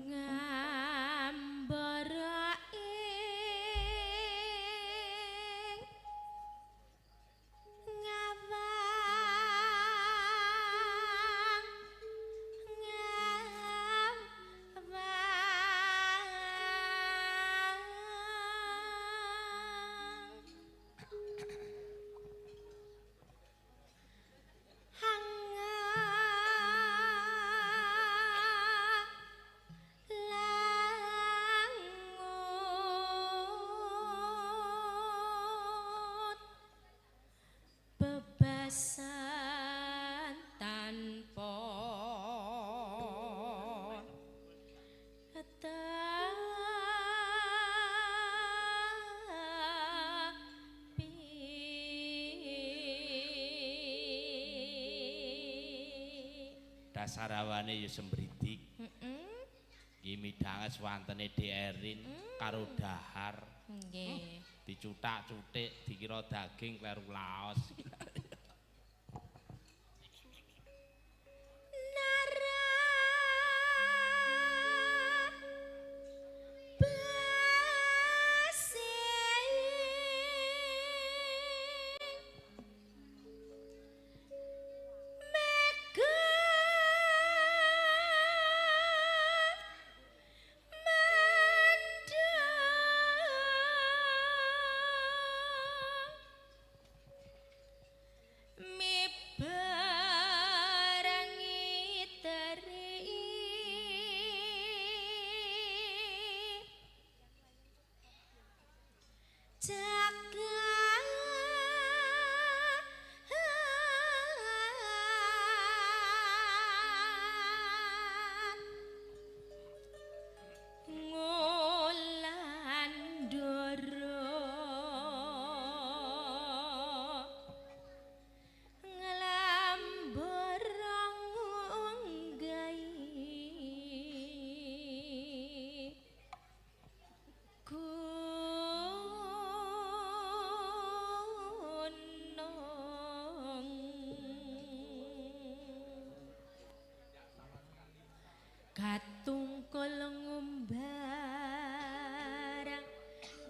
Ngambara ing ngawang ngawang langut bebasan tanpa tapi. Dasar awane ya sembridik. Iki midhanges wantene Dik Erin karo dahar. Nggih. Dicutak-cutik dikira daging kleru laos. Nara basing mega mendung mibarengi teri jagat ngulandara nglambara ngunggahi gunung katungkul ngumbarang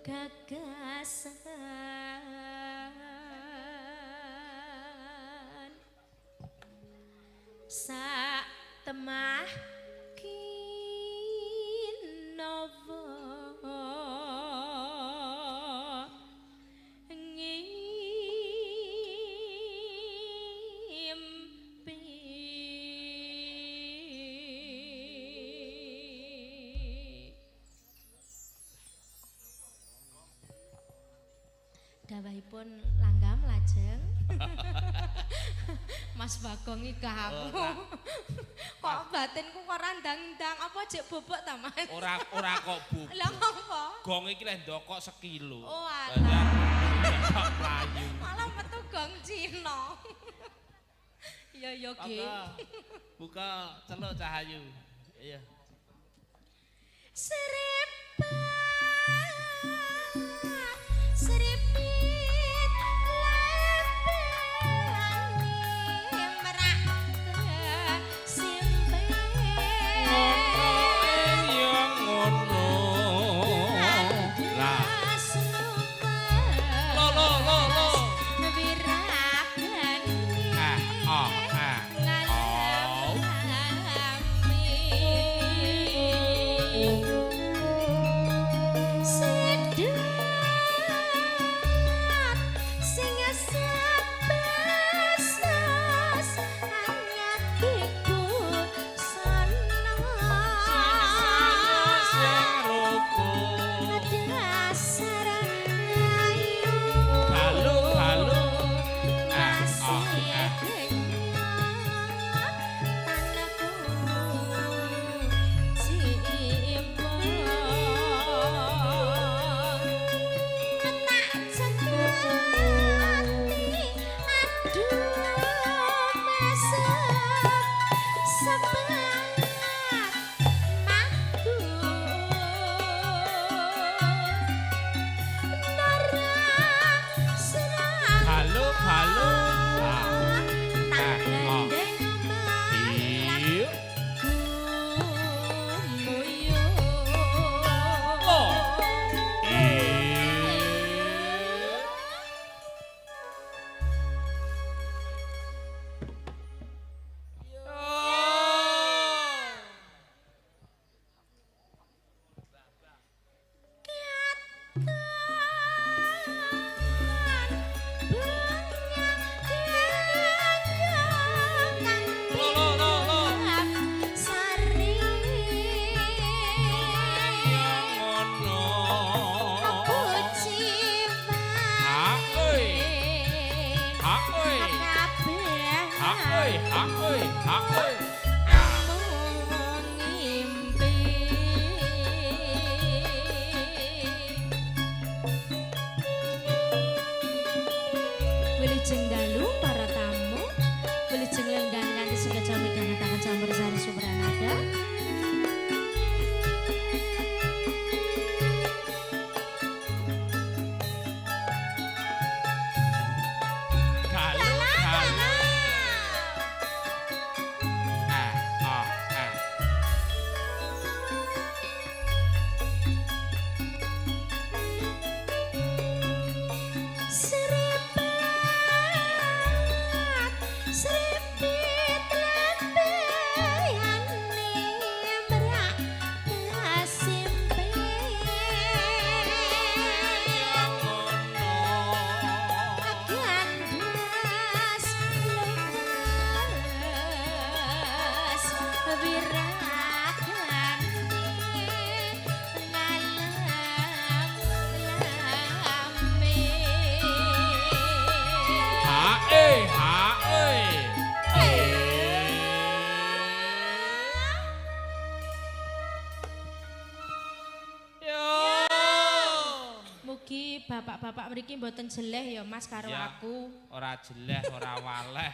gagasan sak temah kinawa ngimpi. Dawahipun langgam lajeng Mas Bagong iki aku. Kok batinku kok randang-ndang apa jek bobok ta Mas? Ora ora kok bubuk. Lah ngopo? Gong iki leh ndokok sekilo. Oh Lah, alah. kok mlayu. Malah metu gong Cina. Ya ya ge. Buka celuk Cahayu. Iya. Seripat seripit lempane merak simpen. Ngono ya ngono. Lah. Lo lo lo lo. Wiragane Ah ah ah. Oh. ngalami. bapak-bapak mriki mboten jeleh ya Mas karo Ya. aku. Ora jeleh, ora waleh.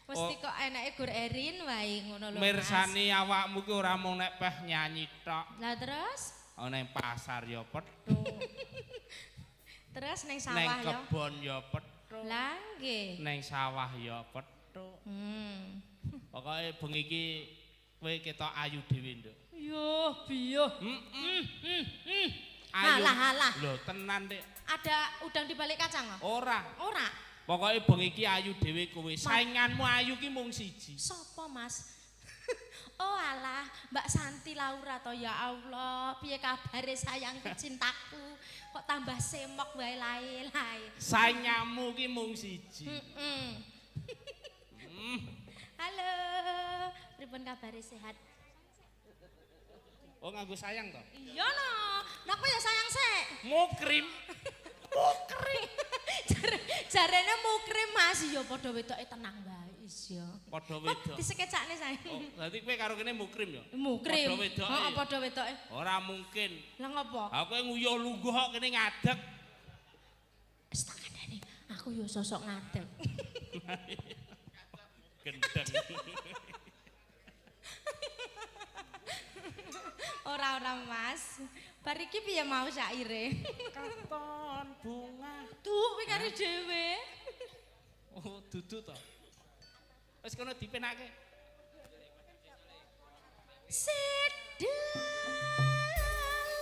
Mesti kok enake gur Erin wae ngono lho Mas. Mirsani awakmu ki ora mung nek peh nyanyi tok. Lah terus? Oh, neng pasar ya petuk. Terus neng Neng sawah ya. kebon ya petuk. Lah nggih. Neng sawah ya petuk. Pokoke bengi iki kowe ketok ayu dhewe, Nduk. Yo, biyo. Heeh. Ayu. Alah, alah. Lho, tenan, Dik. Ada udang di balik kacang kok? Ora. Ora. Pokoke bengi iki ayu dhewe kowe. Sainganmu ayu ki mung siji. Sopo, Mas? Oh alah, Mbak Santi Laura to ya Allah, piye kabare sayangku cintaku? Kok tambah semok wae lae-lae. Sainganmu ki mung siji. Halo, pripun kabare sehat? Oh, nganggo sayang to? Iya no. Lah aku ya sayang sik. Mukrim. Mukrim. Jarene mukrim Mas, ya padha wedoke tenang wae ya. Padha wedok. Disekecakne sayang. Oh, berarti kowe karo kene mukrim ya? Mukrim. Padha wedoke. Heeh, padha wedoke. Ora mungkin. Lah ngopo? Aku nguyuh lungguh kok kene ngadeg. Wis tak kandhani, aku yo sosok ngadeg. Gendeng. Ora-ora Mas. Bar iki piye mau saire? Katon bunga. Duh, kuwi karo dhewe. Oh, dudu to. Wis kono dipenake. Sedeng.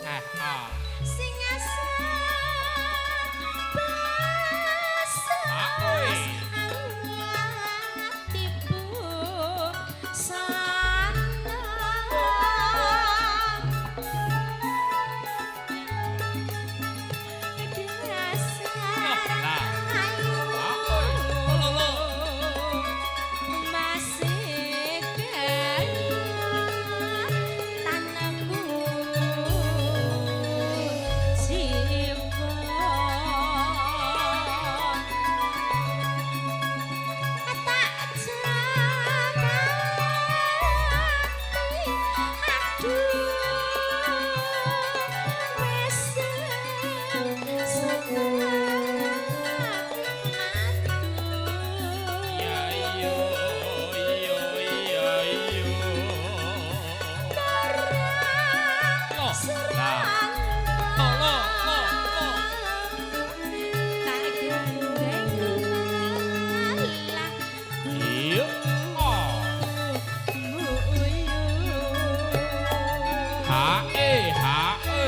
Ah, ah. Sing asal basah. Ah, oi. Atiku sanang. Dasar Lah. ayu. Ah, oi. Lo lo. Masih gaya tanahmu jiwa tak jamati aduh wis seneng Ya iyo iyo iya iyo. Lo. Lah. Lo lo lo lo. Tak gandeng malah Iya. Oh. H E H E.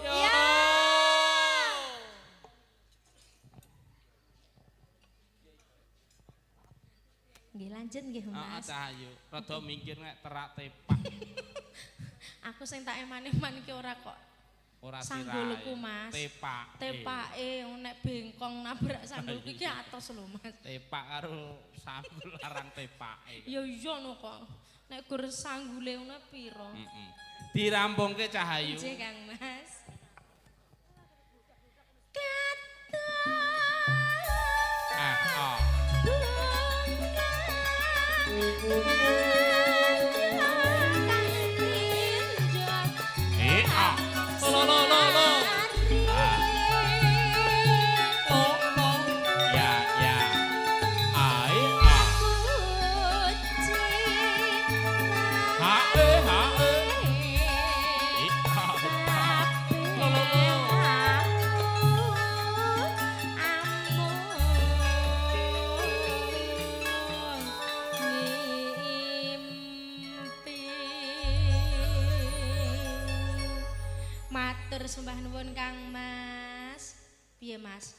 Yo. Nggih lanjut nggih Heeh, Mas. Cahayu. Rada minggir nek terak tepak. Aku sing tak eman-eman iki ora kok Ora sanggulku Mas. Tepak. Tepake nek bengkong nabrak sanggulku iki atos lho Mas. Tepak karo sanggul larang tepake. Ya iya no kok. Nek gur sanggule ngono pira? Heeh. Dirampungke Cahayu. Nggih Kang Mas. Ah, ah. Eh, ah. Lo lo lo lo. Ah. Lo lo. Ya ya. A e a. H e H e. E a. Lo lo lo. Matur sembah nuwun Kang Mas. Piye Mas?